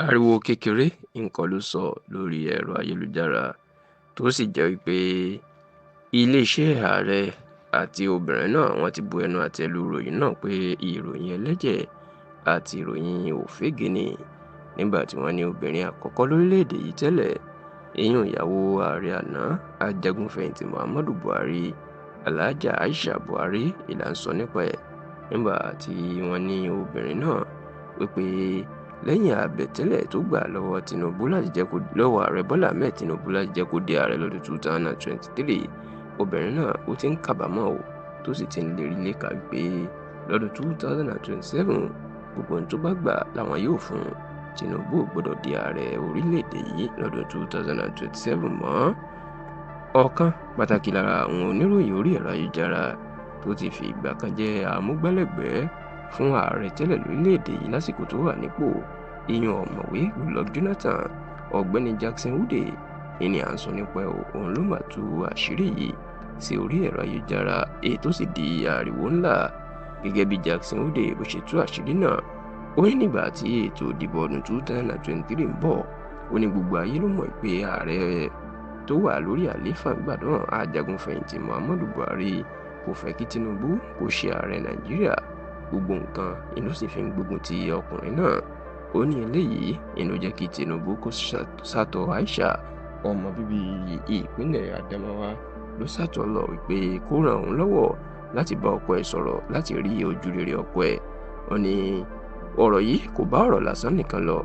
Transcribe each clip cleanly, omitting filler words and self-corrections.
Ariwo kékeré nǹkan ló sọ lórí ẹ̀rọ ayélujára, tó sì jẹ́ wípé iléeṣẹ́ ààrẹ àti obìnrin náà wọ́n ti bu ẹnu àtẹ́ lu ìròyìn náà pé ìròyìn ẹlẹ́jẹ̀ àti ìròyìn òfegè ni, nígbà tí wọ́n ní obìnrin àkọ́kọ́ lórílẹ̀‐èdè yìí tẹ́lẹ̀, ìyún ìyàwó ààrẹ àná ajagun-fẹ̀yìntì Muhammadu Buhari, Alhaja Aisha Buhari ìlà ń sọ nípa ẹ̀, nígbà tí wọ́n ní obìnrin náà wípé lẹ́yìn àbẹ̀tẹ́lẹ̀ tó gbà lọ́wọ́ Tinubu láti jẹ́ kó lọ́wọ́ ààrẹ Bọ́lá Ahmed Tinubu láti jẹ́ kó di ààrẹ lọ́dún 2023, obìnrin náà ó ti ń kábàámọ̀ o, tó sì ti ń lérí léka wípé lọ́dún 2027 gbogbo ohun tó bá gbà làwọn yóò fún un. Tinubu ò gbọ́dọ̀ di ààrẹ orílẹ̀-èdè yìí lọ́dún 2027 mọ́. Ọ̀kan pàtàkì lára àwọn oníròyìn orí ẹ̀rọ ayélujára tó ti fi ìgbà kan jẹ́ amúgbálẹ́gbẹ̀ẹ́ fún ààrẹ tẹ́lẹ̀ lórílẹ̀-èdè yìí lásìkò tó wà nípò, ìyún ọ̀mọ̀wé Goodluck Jonathan, Ọ̀gbẹ́ni Jackson Ude ìní à ń sọ nípa ẹ̀, òun ló mà tú àṣírí yìí sí orí ẹ̀rọ ayélujára, èyí tó sì di ariwo ńlá. Gẹ́gẹ́ bí Jackson Ude bó ṣe tú àṣírí náà, ó ní nígbà tí ètò ìdìbò ọdún 2023 ń bọ̀, ó ní gbogbo ayé ló mọ̀ pé ààrẹ tó wà lórí àlééfà nígbà náà, ajagun-fẹ̀yìntì Muhammadu Buhari, kò fẹ́ kí Tinubu kó ṣe ààrẹ Nàìjíríà. Gbogbo nǹkan inú sì fi ń gbógun ti ọkùnrin náà. Ó ní eléyìí inú jẹ́ kí Tinubu kó sátọ̀ Aisha, ọmọ bíbí ìpínlẹ̀ Adamawa, ló sátọ̀ lọ wípé kó ràn òun lọ́wọ́ láti bá ọkọ ẹ̀ sọ̀rọ̀ láti rí ojú rere ọkọ ẹ̀. Ó ní ọ̀rọ̀ yìí kò bá ọ̀rọ̀ lásán nìkan lọ.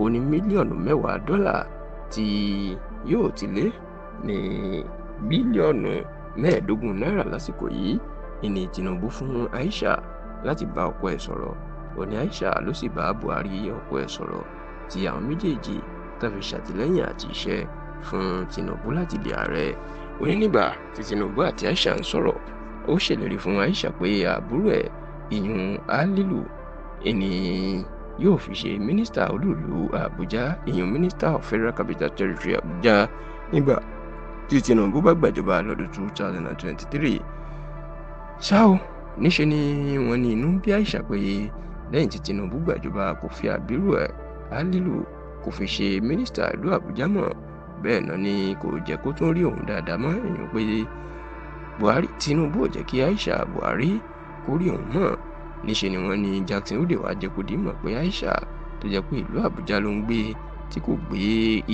Ó ní mílíọ̀nù mẹ́wàá dọ́là tí yóò ti lé ní bílíọ̀nù 15 náírà lásìkò yìí ìní Tinubu fún Aisha láti bá ọkọ ẹ̀ sọ̀rọ̀. Ó ní Aisha ló sì bá Buhari ọkọ ẹ̀ sọ̀rọ̀, tí àwọn méjèèjì tó fi ṣàtìlẹ́yìn àti iṣẹ́ fún Tinubu láti di ààrẹ. Ó ní nígbà tí Tinubu àti Aisha ń sọ̀rọ̀, ó ṣèlérí fún Aisha pé àbúrò ẹ̀, ìyún Halilu, ìní yóò fi ṣe mínísítà olúìlú Àbújá, ìyún Minister of Federal Capital Territory Àbújá, nígbà tí Tinubu bá gbàjọba lọ́dún 2023. Ṣá o, níṣe ni wọ́n ní inú bí Aisha pé lẹ́yìn tí Tinubu gbàjọba kò fi àbúrò ẹ̀ Halilu kò fi ṣe mínísítà ìlú Àbújá mọ́. Bẹ́ẹ̀ náà ni kò jẹ́ kó tún rí òun dáadáa mọ́, èèyàn pé Buhari Tinubu ò jẹ́ kí Aisha Buhari kó rí òun mọ́. Níṣe ni wọ́n ní Jackson Ude wá jẹ́ kó di mọ̀ pé Aisha tó jẹ́ pé ìlú Àbújá ló ń gbé, tí kò gbé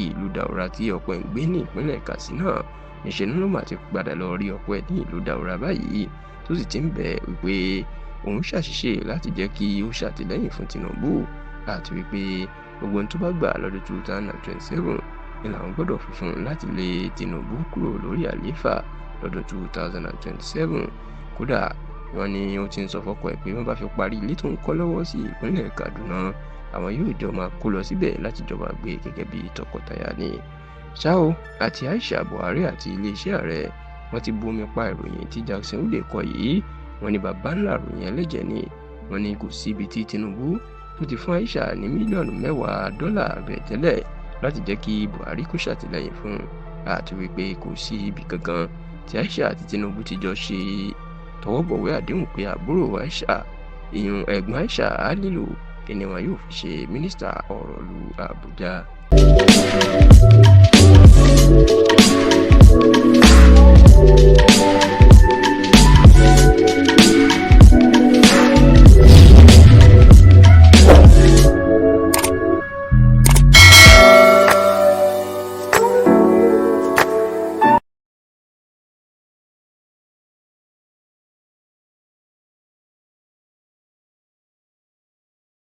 ìlú Daura tí ọkọ ẹ̀ ń gbé ní ìpínlẹ̀ Katsina, níṣe ni ló mà ti padà lọ rí ọkọ ẹ̀ ní ìlú Daura báyìí, tó sì ti ń bẹ̀ wípé òun ṣàṣìṣe láti jẹ́ kí ó ṣàtìlẹ́yìn fún Tinubu, àti wípé gbogbo ohun tó bá gbà lọ́dún 2027 ni làwọn gbọ́dọ̀ fi fún un láti lé Tinubu kúrò lórí àlééfà lọ́dún 2027. Kódà wọ́n ní ó ti ń sọ fọ́kọ ẹ̀ pé wọ́n bá fi parí ilé tó ń kọ́ lọ́wọ́ sí ìpínlẹ̀ Kaduna, àwọn yóò jọ máa kó lọ síbẹ̀ láti jọba gbé gẹ́gẹ́ bí tọkọtaya ni. Ṣá o, àti Aisha Buhari àti iléeṣẹ́ ààrẹ wọ́n ti bomi pa ìròyìn tí Jackson Ude kọ yìí. Wọ́n ní baba ńlá ìròyìn ẹlẹ́jẹ̀ ni. Wọ́n ní kò síbi tí Tinubu tó ti fún Aisha ní mílíọ̀nù mẹ́wàá dọ́là rẹ̀ tẹ́lẹ̀ láti jẹ́ kí Buhari kó ṣàtìlẹ́yìn fún un, àti wípé kò sí ibi kankan tí Aisha àti Tinubu ti jọ ṣe tọwọ́bọ̀wé àdéhùn pé àbúrò Aisha, ìyún ẹ̀gbọ́n Aisha Halilu, ni wọn yóò fi ṣe mínísítà ọ̀rọ̀ ìlú Àbújá.